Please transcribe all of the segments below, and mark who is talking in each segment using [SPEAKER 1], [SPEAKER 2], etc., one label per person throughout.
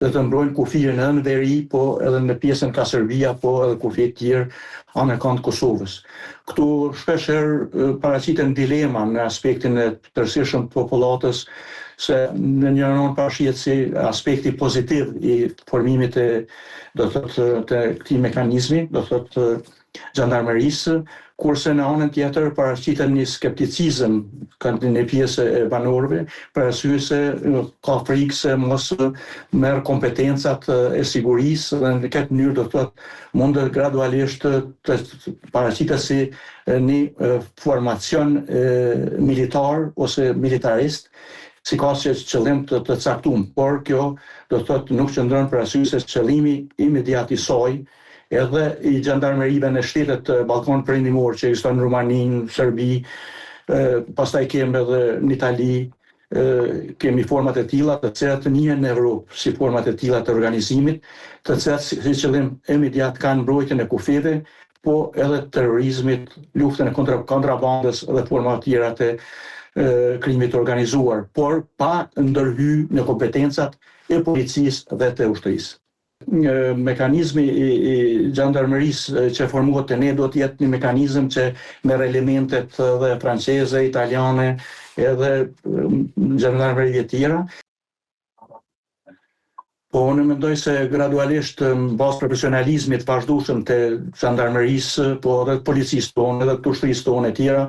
[SPEAKER 1] Dhe të mbrojnë kufirin edhe në veri, po edhe në pjesën ka Serbia, po edhe kufijtë tjerë anekënd Kosovës. Këtu shpeshherë paraqiten dilema në aspektin e tërësishëm të popullatës, se në një anë parashihet si aspekti pozitiv i formimit të, do të thotë, të këtij mekanizmi, do të thotë, xhandarmerisë, kurse në anën tjetër paraqitet një skepticizëm ka një pjesë e banorëve, për arsye se ka frikë se mos merr kompetencat e sigurisë dhe në këtë mënyrë, do të thotë, mund të gradualisht të paraqitet si një formacion militar ose militarist, si ka si qëllim të, të caktuar, por kjo, do të thotë, nuk qëndron, për arsye se qëllimi imediat i saj edhe i xhandarmerive në shtetet të Ballkanit Perëndimor që ekziston në Rumani, në Serbi, pastaj kemi edhe në Itali, kemi format e tilla të cilat njihen në Evropë si format e tilla të organizimit, të cilat si qëllim imediat kanë mbrojtjen e kufijve, po edhe terrorizmit, luftën e kontra kontrabandës dhe forma të tjera të krimit të organizuar, por pa ndërhy në kompetencat e policisë dhe të ushtrisë. Mekanizmi i, i xhandarmerisë që formohet te ne do të jetë një mekanizëm që merr elementet edhe franceze, italiane, edhe xhandarmerive tjera. Po unë mendoj se gradualisht, në bazë profesionalizmit të vazhdueshëm të xhandarmerisë, po edhe të policisë tonë, edhe të ushtrisë tonë e tjera,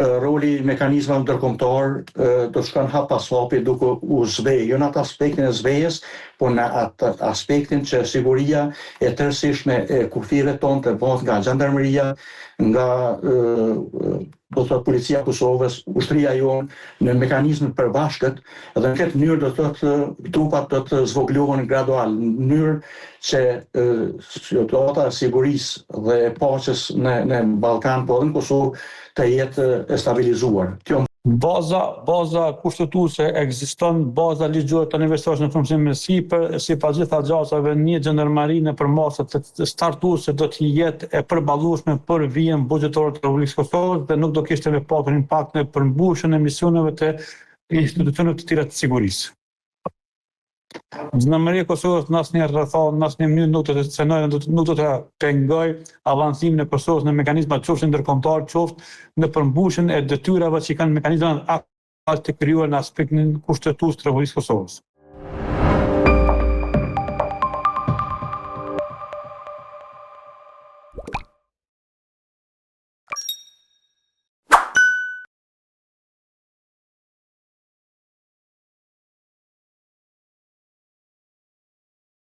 [SPEAKER 1] roli i mekanizmave ndërkombëtar do të shkon hap pas hapi duke u zbeh, jo në atë aspektin e zbehjes, po në atë aspektin që siguria e tërësishme e kufijve tonë të bëhet nga xhandarmeria, nga, do të thotë, policia e Kosovës, ushtria jonë, në mekanizmin përbashkët dhe në këtë mënyrë, do të thotë, trupat do të zvogëlohen gradual në mënyrë që situata e sigurisë dhe e paqes në në Ballkan, po edhe në Kosovë, të jetë e stabilizuar. Kjo
[SPEAKER 2] Baza, baza kushtetuese ekziston, baza ligjore tani veç është në funksionim e sipër, sipas gjitha gjasave një xhandarmeri në përmasa të startuese do të jetë e përballueshme për vijën buxhetore të Republikës së Kosovës dhe nuk do kishte me patur impakt në përmbushjen e misioneve të institucioneve të tjera të sigurisë. Xhandarmeria e Kosovës në asnjë rrethanë, në asnjë mënyrë nuk do të cenojë, nuk do të pengojë avancimin e Kosovës në mekanizmat qoftë ndërkombëtar, qoftë në përmbushjen e detyrave që i kanë mekanizmat aktual të krijuar në aspektin kushtetues të Republikës së Kosovës.